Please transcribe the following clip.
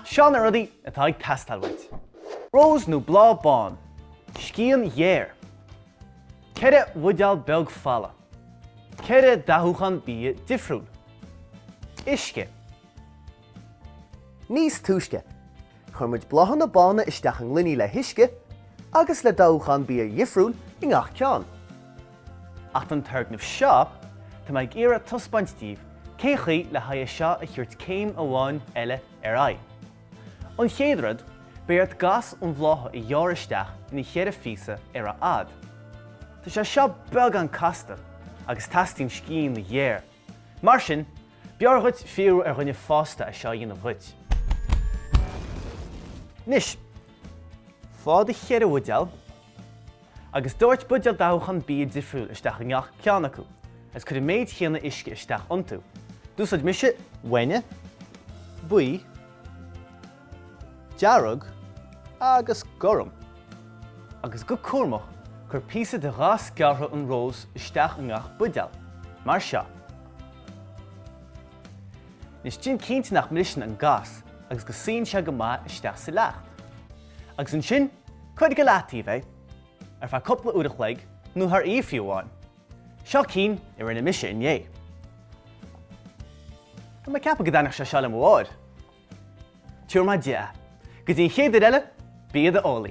Seo na rudaí atá ag teastáil uait. Rós nó bláth bán. Scian ghéar. 4 bhuidéal beag fola. 4 dathúchán bia difriúil. Uisce. Níos túisce, chuir muid bláthanna bána isteach i ngloiní le huisce agus le dathúchán bia dhifriúil i ngach ceann. Ach don turgnamh seo, tá mé ag iarraidh taispeáint daoibh cén chaoi le haghaidh é seo a thabhairt céim amháin eile ar aghaidh. An chéad rud, beidh ort gas an bhlátha a ghearradh isteach ina cheithre phíosa ar a fhad. Tá sé seo beagán casta agus teastaíonn scian ghéar. Mar sin, b'fhearr dhuit fiafraí ar dhuine fásta é seo a dhéanamh dhuit. Anois, faigh do cheithre bhuidéal agus doirt buidéal dathúchán bia difriúil isteach i ngach ceann acu agus cuir an méid chéanna uisce isteach iontu. D'úsáid mise bainne, buí, dearg agus gorm. Agus go cúramach, cuir píosa de ghas gearrtha an rós isteach i ngach buidéal, mar seo. Anois déan cinnte nach mbriseann an gas agus go suíonn sé go maith isteach sa leacht. Agus ansin, cuir go leataobh é, ar feadh cúpla uair a chloig, nó thar oíche fiú amháin. Seo cinn a rinne mise inné. Tá mé ag ceapadh go dtaitneodh sé seo le mo mháthair. Tabharfaidh mé di é. Go dtí an chéad uair eile, bí i d'eolaí!